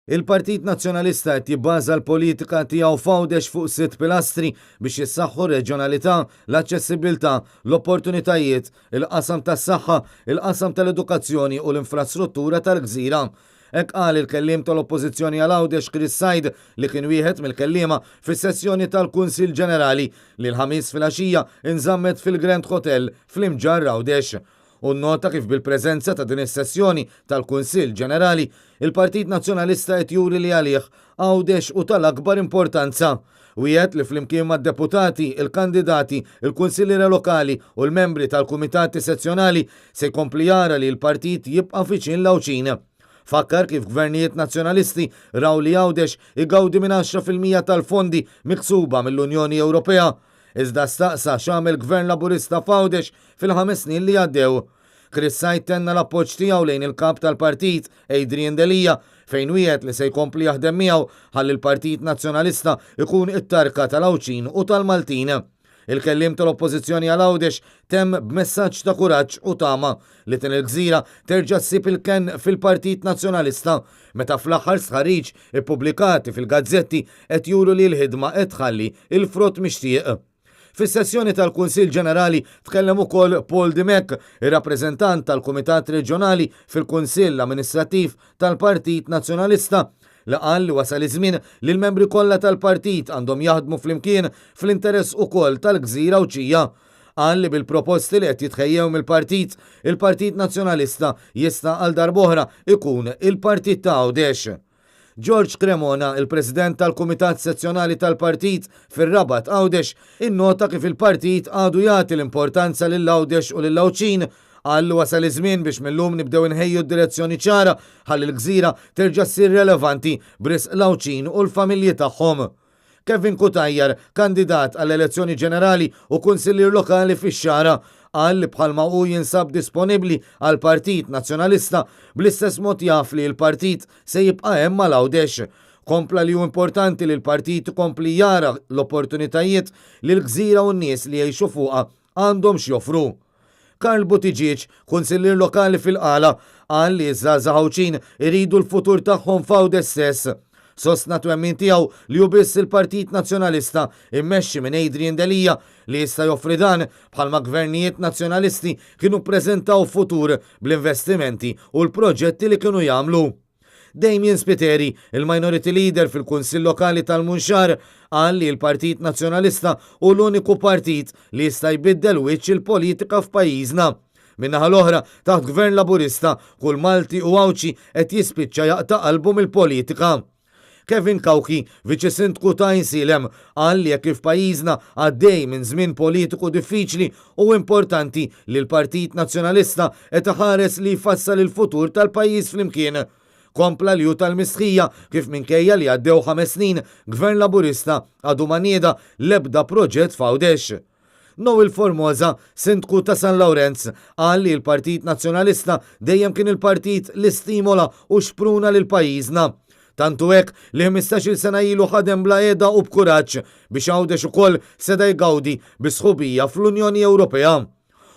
Il-Partit Nazzjonalista qed jibbaża l-politika tiegħu f'Għawdex fuq sitt pilastri biex jissaħħu r-reġjonalità, l-aċċessibbiltà, l-opportunitajiet, il-qasam tas-saħħa, il-qasam tal-edukazzjoni u l-infrastruttura tal-gżira. Hekk qal il-kelliem tal-Oppożizzjoni għal Għawdex Chris Said li kien wieħed mill-kelliema fis-sessjoni tal-Kunsill Ġenerali li l-Ħamis filgħaxija nżammet fil-Grand Hotel fl-Imġarr Għawdex. Hu nnota kif bil-preżenza ta' din is-sessjoni tal-Kunsill Ġenerali, il-Partit Nazzjonalista qed juri li għalih Għawdex hu tal-akbar importanza. Wiegħed li flimkien mad-deputati, il-kandidati, il-kunsilliera lokali u l-membri tal-kumitati sezzjonali se jkompli jara li l-partit jibqa' viċin l-Għawdxin. Fakkar kif gvernijiet Nazzjonalisti raw li Għawdex igawdi minn 10% tal-fondi miksuba mill-Unjoni Ewropea. Iżda staqsa x'għamel Gvern Laburista f'Għawdex fil-ħames snin li għaddew. Chris Said tenna l-appoġġ tiegħu lejn il-Kap tal-Partit, Adrian Delia, fejn wiegħed li se jkompli jaħdem miegħu ħalli l-Partit Nazzjonalista jkun it-tarka tal-Għawdxin u tal-Maltin. Il-kelliem tal-Oppożizzjoni għal Għawdex temm b'messaġġ ta' kuraġġ u tama li din il-gżira terġa' ssib il-kenn fil-Partit Nazzjonalista meta fl-aħħar stħarriġ ippubblikati fil-gazzetti qed juru li l-ħidma qed tħalli l-frott mixtieq. Fis-sessjoni tal-Kunsill Ġenerali tkellem ukoll Paul Dimech, ir-rappreżentant tal-Kumitat Reġjonali fil-Kunsill Amministrattiv tal-Partit Nazzjonalista, li qal li wasal iż-żmien li l-membri kollha tal-partit għandhom jaħdmu flimkien fl-interess ukoll tal-gżira Għawdxija. Qal li bil-proposti li qed jitħejjew mill-partit, il-Partit Nazzjonalista jista' għal darb'oħra jkun il-partit ta' Għawdex. George Cremona, il-President tal-Kumitat Sezzjonali tal-Partit fir-Rabat Għawdex, innota kif il-partit għadu jagħti l-importanza lil Għawdex u lill-Għawdxin. Qal li wasal iż-żmien biex mil-lum nibdew inħejju d-direzzjoni ċara ħalli l-gżira terġa' ssir relevanti b'risq l-Għawdxin u l-familji tagħhom. Kevin Cutajar, kandidat għall-elezzjoni ġenerali u kunsillier lokali fix-Xagħra, qal li bħalma hu jinsab disponibbli għall-Partit Nazzjonalista, bl-istess mod jaf li l-partit se jibqa' hemm għal Għawdex. Kompla li hu importanti li l-partit ikompli jara l-opportunitajiet li l-gżira u n-nies li jgħixu fuqha għandhom x'joffru. Karl Buttigieg, kunsillier lokali fil-Qala, qal li ż-żgħażagħ Għawdxin iridu l-futur tagħhom f'Għawdex stess. Sostna t-twemmin tiegħu li hu biss il-Partit Nazzjonalista, immexxi minn Adrian Delia, li jista' joffri dan, bħalma gvernijiet Nazzjonalisti kienu ppreżentaw futur bl-investimenti u l-proġetti li kienu jagħmlu. Damien Spiteri, il-Minority Leader fil-Kunsill Lokali tal-Munxar, qal li l-Partit Nazzjonalista hu l-uniku partit li jista' jbiddel wiċċ il-politika f'pajjiżna. Min-naħa l-oħra, taħt Gvern Laburista, kull Malti u Għawdxi qed jispiċċa jaqta' qalbu mill-politika. Kevin Cauchi, Viċi Sindku ta' Għajnsielem, qal li hekk kif pajjiżna għaddej minn żmien politiku diffiċli hu importanti li l-Partit Nazzjonalista qed iħares li jfassal il-futur tal-pajjiż flimkien. Kompla li hu tal-mistħija kif minkejja li għaddew ħames snin, Gvern Laburista għadu ma nieda l-ebda proġett f'Għawdex. Noel Formosa, Sindku ta' San Lawrenz, qal li l-Partit Nazzjonalista dejjem kien il-partit li stimola u xpruna lil pajjiżna. Tant hu hekk li ħmistax-il sena ilu ħadem bla heda u b'kuraġġ biex Għawdex ukoll seta' jgawdi bis-sħubija fl-Unjoni Ewropea.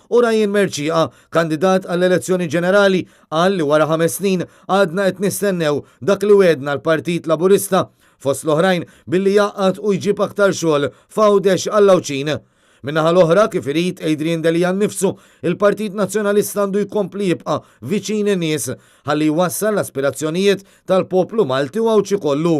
U Ryan Mercieca, kandidat għall-elezzjoni ġenerali, qal li wara ħames snin għadna qed nistennew dak li wegħdna l-Partit Laburista, fost l-oħrajn billi jgħaqqad u jġib aktar xogħol f'Għawdex għall-Għawdxin. Min-naħa l-oħra, kif irid Adrian Delia nnifsu, il-Partit Nazzjonalista għandu jkompli jibqa' viċin in-nies ħalli jwassal l-aspirazzjonijiet tal-poplu Malti u Għawdxi kollu.